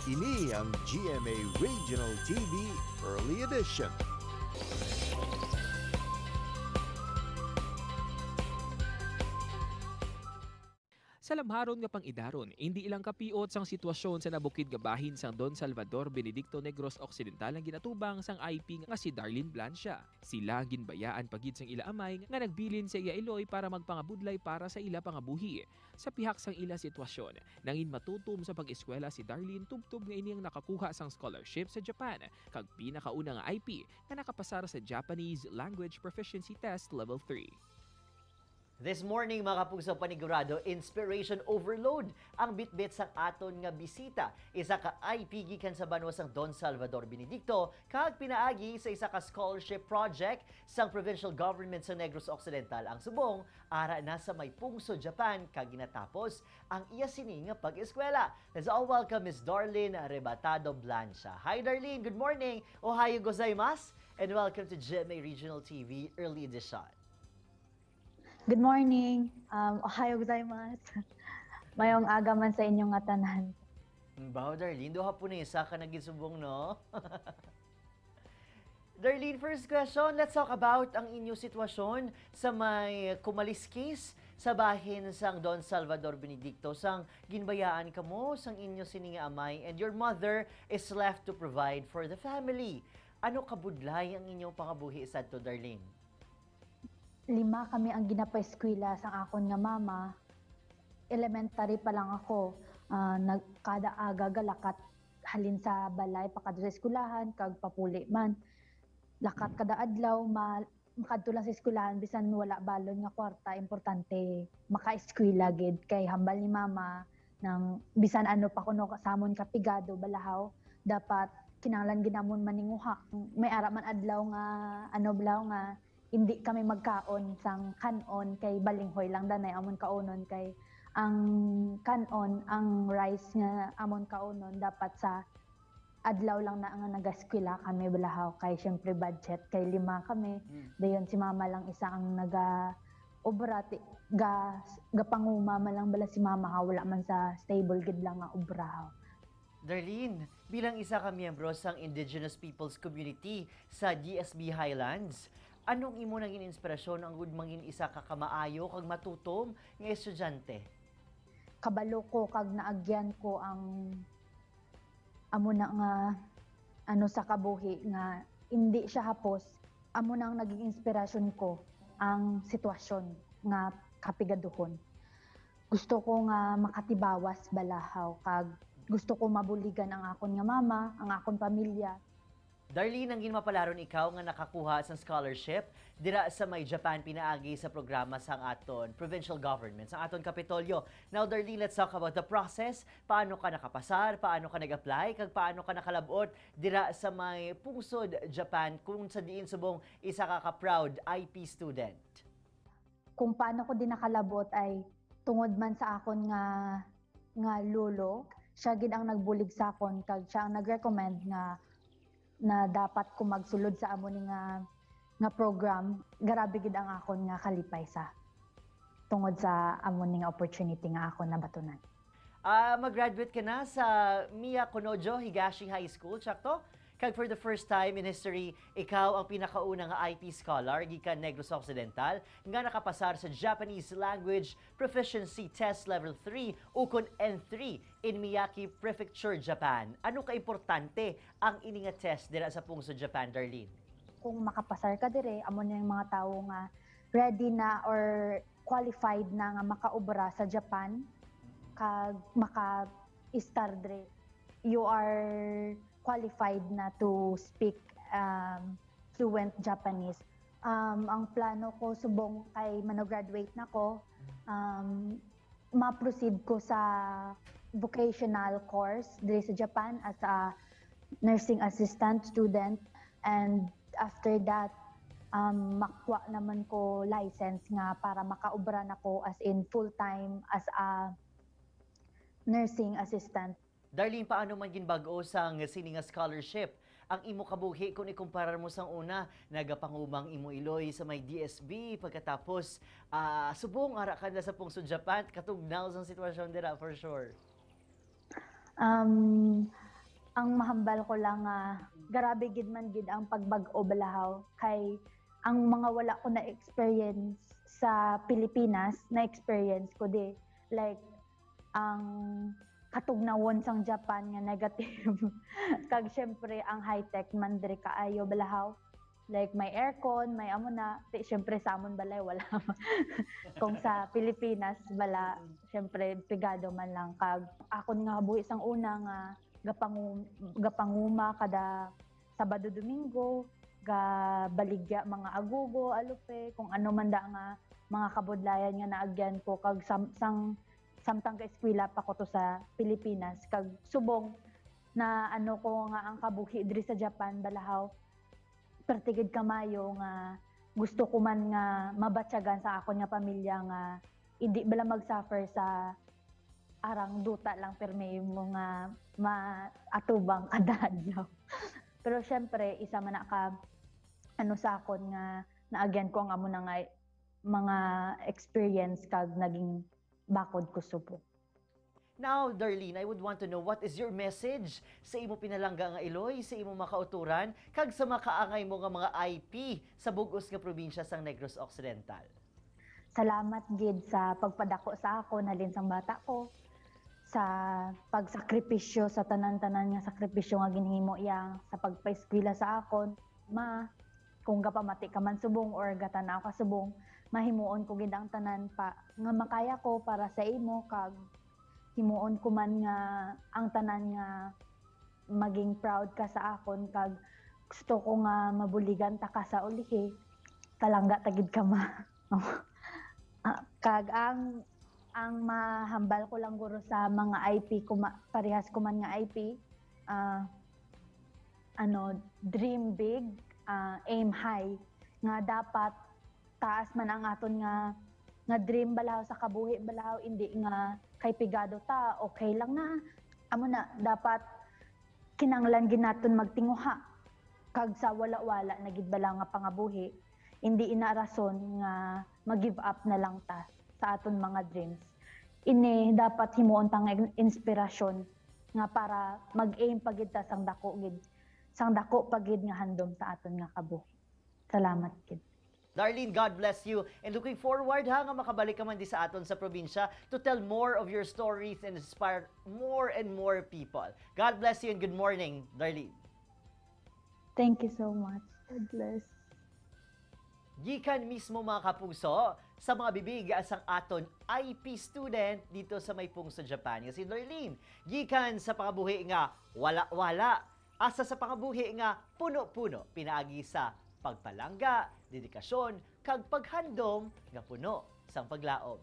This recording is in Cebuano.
Ini ang GMA Regional TV Early Edition. Sa lamharon nga pang-idaron, hindi ilang kapiot sang sitwasyon sa nabukid nga bahin sang Don Salvador Benedicto, Negros Occidental, ang ginatubang sang IP nga si Darlene Blancia. Sila ang ginbayaan pagid sang ila amay nga nagbilin sa iya iloy para magpangabudlay para sa ila pangabuhi. Sa pihak sang ila sitwasyon, nangin matutom sa pag-eskwela si Darlene tubtob nga ini ang nakakuha sang scholarship sa Japan kag pinakauna nga IP nga nakapasar sa Japanese Language Proficiency Test Level 3. This morning, mga kapuso, panigurado, inspiration overload ang bitbit sang aton nga bisita. Isa ka IP gikan sa banwa sang Don Salvador Benedicto kag pinaagi sa isa ka scholarship project sang provincial government sa Negros Occidental, ang subong ara na sa may Pungso, Japan, kag ginatapos ang iya sini nga pag-eskwela. Let's all welcome Miss Darlene Rebatado Blancia. Hi Darlene, good morning. Ohayo gozaimasu and welcome to GMA Regional TV Early Edition. Good morning. Ohayo gozaimasu. Mayong aga man sa inyong nga tanan. Baho, Darlene, duha po na isa ka naging subong, no? Darlene, first question, let's talk about ang inyong sitwasyon sa may kumaliskis sa bahin sang Don Salvador Benedicto, sang ginbayaan ka mo sang inyo sininga amay and your mother is left to provide for the family. Ano kabudlay ang inyong pangabuhi sa to, Darlene? Lima kami ang ginapaeskwela sang akon nga mama. Elementary pa lang ako. Kada aga galakat halin sa balay pakadto sa eskwelahan kag papuli man. Lakat kada adlaw, makadto lang sa eskwelahan bisan wala balon nga kwarta, importante maka-eskwela gid kay hambal ni mama nang bisan ano pa kuno samon kapigado balahaw, dapat kinahanglan ginamon maninguha. May ara man adlaw nga ano balaw nga hindi kami magkaon sang kanon kay balinghoy lang danay amon kaonon, kay ang kanon, ang rice nga amon kaonon dapat sa adlaw lang na nga nagaskwela kami balahaw, kay syempre budget kay lima kami. Dayon si mama lang isa ang naga obra, ga gapanguma man lang bala si mama ha, wala man sa stable gid lang nga obra ha. Darlene, bilang isa ka miyembro sang Indigenous Peoples Community sa DSB Highlands, anong imo naging inspirasyon ang gud mangin isa ka kamaayo kag matutom nga estudyante? Kabalo ko kag naagyan ko ang amo na nga ano sa kabuhi nga hindi siya hapos. Amo na ang naging inspirasyon ko ang sitwasyon nga kapigaduhon. Gusto ko nga makatibawas balahaw kag gusto ko mabuligan ang akon nga mama, ang akon pamilya. Darlene, ang ginmapalaron ikaw nga nakakuha sa scholarship dira sa may Japan pinaagi sa programa sang aton provincial government, sang aton Kapitolyo. Now Darlene, let's talk about the process. Paano ka nakapasar, paano ka nag-apply, kag paano ka nakalabot dira sa may Pungsod, Japan, kung sa diin subong isa ka ka-proud IP student? Kung paano ko din nakalabot ay tungod man sa akon nga lolo, siya gid ang nagbulig sa akon kag siya ang nag-recommend nga na dapat ko magsulod sa amo ni nga program. Grabe gid ang akon nga kalipay sa tungod sa amo ni nga opportunity nga akon nabatunan. Mag-graduate ka na sa Miyakonojo Higashi High School, tsakto? Kag for the first time in history, ikaw ang pinakauna nga IP scholar gikan Negros Occidental nga nakapasar sa Japanese Language Proficiency Test Level 3 ukon N3 in Miyagi Prefecture, Japan. Ano ka-importante ang ini nga test dira sa Pungso, Japan, Darlene? Kung makapasar ka dire, amo na yung mga tawo nga ready na or qualified na nga makaobra sa Japan kag maka-istar dire. You are qualified na to speak fluent Japanese. Ang plano ko subong kay mano-graduate na ko, ma-proceed ko sa vocational course diri sa Japan as a nursing assistant student, and after that makuha naman ko license nga para makaobra na ko as in full-time as a nursing assistant. Darlene, paano man ginbag-o sang sini nga scholarship ang imo kabuhi kung ikumparar mo sang una, nagapangumang imo iloy sa may DSB, pagkatapos subong ara ka na sa Pungsod, Japan, katugnaw sang sitwasyon dira for sure? Ang mahambal ko lang nga grabe gid man gid ang pagbag-o balahaw, kay ang mga wala ko na experience sa Pilipinas, na experience ko di, like ang katugnawon sang Japan nga negative, kag syempre ang high-tech man diri kaayo balahaw, like may aircon, may amo na. Ti, syempre sa amon balay wala. Kung sa Pilipinas bala, syempre pigado man lang. Kag akon nga buhi sang una nga gapanguma kada Sabado, Domingo, ga baligya mga agugo, alupe, kung ano man da nga mga kabudlayan nga naagyan ko kag sang samtang ka eskwela pa ko to sa Pilipinas. Kag subong na ano ko nga ang kabuhi diri sa Japan balahaw, pertigid kamayo nga gusto ko man nga mabatyagan sa akon nga pamilya nga hindi bala mag-suffer sa arang duta lang perme mo nga maatubang kada adlaw. Pero syempre isa man na ka ano sa akon nga naagyan ko ang amo na nga mga experience kag naging bakod ko subong. Now, Darlene, I would want to know what is your message sa imo pinalangga nga iloy, sa imo makauturan, kag sa makaangay mo nga mga IP sa bugos nga probinsya sang Negros Occidental. Salamat gid sa pagpadako sa ako nalin sang bata ko, sa pagsakripisyo, sa tanan-tanan nga sakripisyo nga ginhimo iya sa pagpaeskwela sa akon. Ma, kung gapamati ka man subong or gatanaw ka subong, mahimuon ko gid ang tanan pa nga makaya ko para sa imo, kag himuon ko man nga ang tanan nga maging proud ka sa akon, kag gusto ko nga mabuligan ta ka sa ulihi. Palangga ta gid ka, ma. Kag ang mahambal ko lang guro sa mga IP ko, parehas ko man nga IP, ano, dream big, aim high, nga dapat taas man ang aton nga nga dream balaw sa kabuhi balaw, hindi nga kay pigado ta, okay lang na. Amo na, dapat kinanglan ginaton magtinguha kag sa wala-wala na gid bala nga pangabuhi, hindi ina rason nga mag-give up na lang ta sa aton mga dreams. Ini dapat himuon tang inspirasyon nga para mag-aim pagid ta sang dako gid, sang dako pagid nga handom sa aton nga kabuhi. Salamat gid. Darlene, God bless you. And looking forward ha nga makabalik ka man di sa aton sa probinsya to tell more of your stories and inspire more and more people. God bless you and good morning, Darlene. Thank you so much. God bless. Gikan mismo, mga kapuso, sa mga bibig sang aton IP student dito sa may sa Japan nga si Darlene. Gikan sa pangabuhi nga wala-wala asa sa pangabuhi nga puno-puno pinaagi sa pagpalangga, dedikasyon, kag paghandom nga puno sang paglaom.